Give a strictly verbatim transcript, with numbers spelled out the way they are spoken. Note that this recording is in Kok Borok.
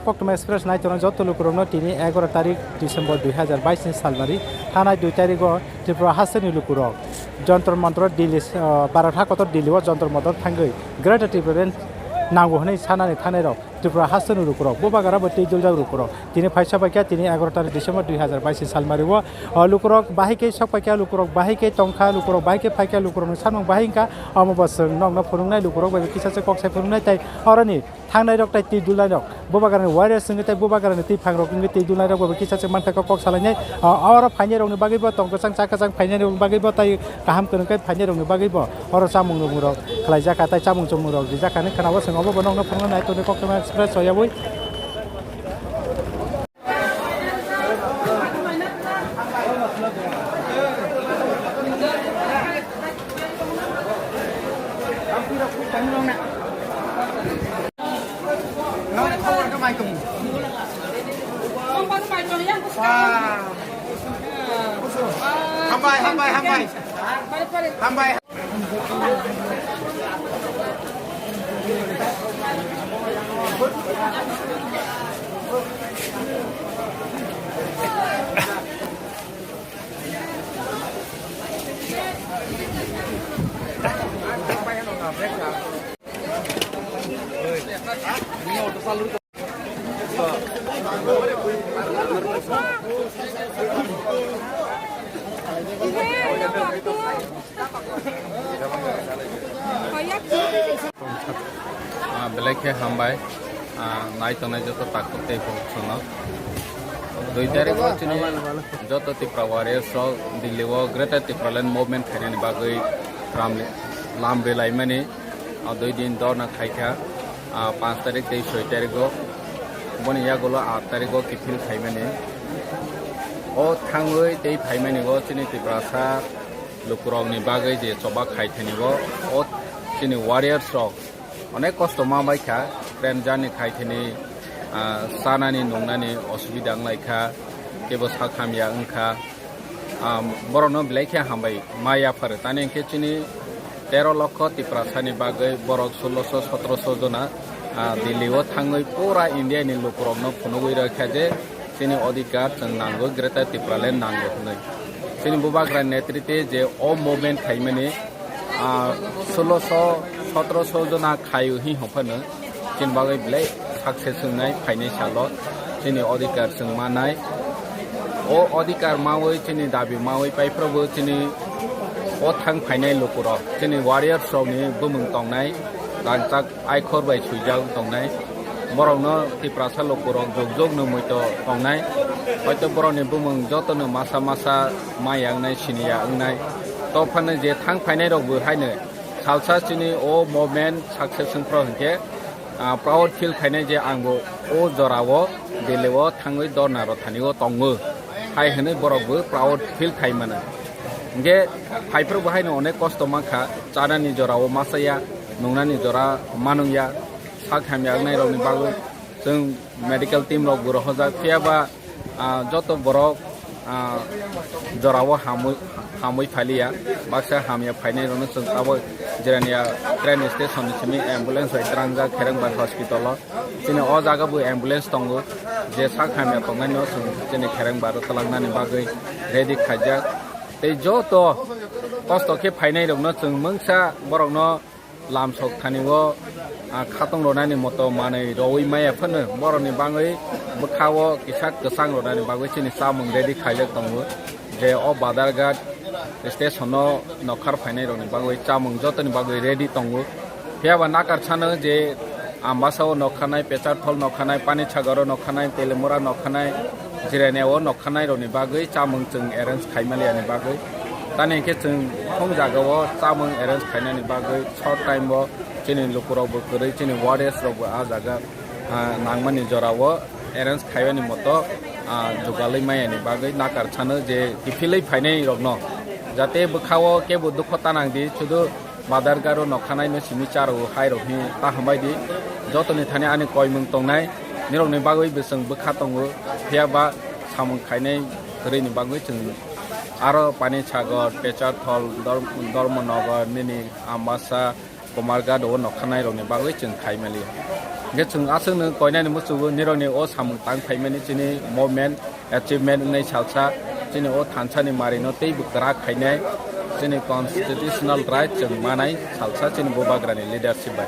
Koktwma Express nai tongnai joto lukurokno tini egaroh tarik December dui hazar bais ni salmari thanai dui tarigo Tripura hasteni lukurok Jontor Montor Delhi, ah, Bharat hakotor Delhi o Jontor Montor thangwi Greater Tipraland nango hwnwi sanani thanairok Tripura hasteni lukurok, bubagra bo tei duljak lukurok. Tini phaisa paikha, tini egaroh tarik December dui hazar bais ni salmari o, ah, lukurok bahai khe sok paikha, lukurok bahai khe tongkha, lukurok bahai khe phaikha, lukurokni samung bahai wngkha, omo bo chwng nokno phunuknai, lukurok bai kisa se kok sai phunuknai tei oroni thangnai rok tei twi dulnai rok, bubagrani warriors wngwi tei bubagrani twiphang rok wngwi twi dulnai rok bo kisa se manthai kok kok salainai. Ah, oro phainai rokni bagwi bo tong kwchang cha kwchang phainai rokni bagwi bo tei kaham kwrwng khe phainai rokni bagwi bo oro chamung rok khlai jakha tei chamung chumung rok rijak kha hinwi khwnao chwng obo bo nokno phunuknai tongwi Koktwma Express o yaui. Hambai, hambai, hambai. Hambai. Ah, belai khe hambai, ah, nai tongnai joto takhuk tei bukhuk sono. Dui tarikh o chini joto Tipra warriors rok Delhi o Greater Tipraland movement khainani bagwi ram-, lam rilaimani, ah, dui din dorna khaikha, ah, panch tarikh tei soi tarikh o. Boni yagulo aat tarikh o kiphil khaimani. O thangwi tei phaimani o chini Tiprasa lukurokni bagwi je choba khai thani o, o chini warriors rok onek kosto ma bai kha, train journey khai thani, ah, chanani nungnani osubida wng lai kha, kebo sak hamya wng kha. Ah, borokno belai khe hambai ma yaphar, tani hwnkhe chini tero lokho Tiprasani bagwi borok sulosho sotrosho jona, ah, Delhi o thangwi pura India ni lukurokno phunugwi rw kha je chini odhikar chwng nango, Greater Tipraland nango hwnwi. Chini bubagra netritwe je o movement khaimani, ah, sulosho sotrosho jona khaio hi hwnphano chini bagwi belai success wngnai phainai salo chini odhikar chwng manai. O odhikar mawi chini dabi mawi paiphrobo chini o thang phainai lukurok chini warriors rokni bumung tongnai rangchak aikhor bai swijak tongnai. Borokno Tiprasa lukurok jok jok no muito tongnai. Hoito borokni bumung jotono masa masa maya wngnai, siniya wngnai. Tophano je thang phainai rokbo haino salsa chini o movement success wngphro hinkhe, ah, proud feel khainai je angbo o jorao Delhi o thangwi dorna rw thani o tongo hai hwnwi borokbo proud feel khai mano. Hinkhe phaiphrobo haino onek kosto mankha, chanani jorao machaya, nungnani jora manungya, sak hamya wngnairokni bagwi chwng medical team rokbo rohorjak, phiyaba, ah, joto borok, ah, jorao hamwi, hamwi phaliya, baksa hamya phainairokno chwng abo Jirania train station ni simi ambulance bai twlangjak Kherengbar hospital o. Chini o jaga bo ambulance tongo, je sak hamya tongnaino chwng chini Kherengbar o twlangnani bagwi ready khaijak. Tei joto kosto khe phainairokno chwng mungsa borokno lamsok thani o, ah, khatong rwnani moto manwi rwui maya phano borokni bagwi bwkha o kisa kwchang rwnani bagwi chini chamung ready khaijak tongo. Je o Badharghat station o nokhar phainai rokni bagwi chamung jotoni bagwi ready tongo. Phiyaba nakar sano je Ambasa o nokhanai, Pecharthal nokhanai, Panisagar o nokhanai, Telimura nokhanai, Jirania o nokhanai rokni bagwi chamung chwng arrange khaimaliani bagwi. Tani hwnkhe chwng thong jaga o chamung arrange khainani bagwi short time o chini lukurok bo kwrwi, chini warriors rok bo ah jaga, ah, nangmani jora o arrange khaiyani moto, ah, jugalwi mayani bagwi nakar sano je kiphilwi phainai rokno jate bwkha o kebo dukho ta nang di, sudu Badharghat o nokhanai no simi charo hai rok hi ta hambai di. Jotoni thani ani koimung tongnai, nirokni bagwi bo chwng bwkha tongo, phiyaba samung khainai kwrwini bagwi chwng aro Panisagar, Pecharthal, Dor-, Dharmanagar, nini Ambasa, Kumarghat o nokhanai rokni bagwi chwng khai mali. Hingke chwng aswkno koinani muchungo nirokni o samung tang phaimani chini movement achievement wngnai salsa, chini o thansa ni mari no teibo kwrak khainai, chini constitutional right chwng manai salsa chini bubagra ni leadership bai.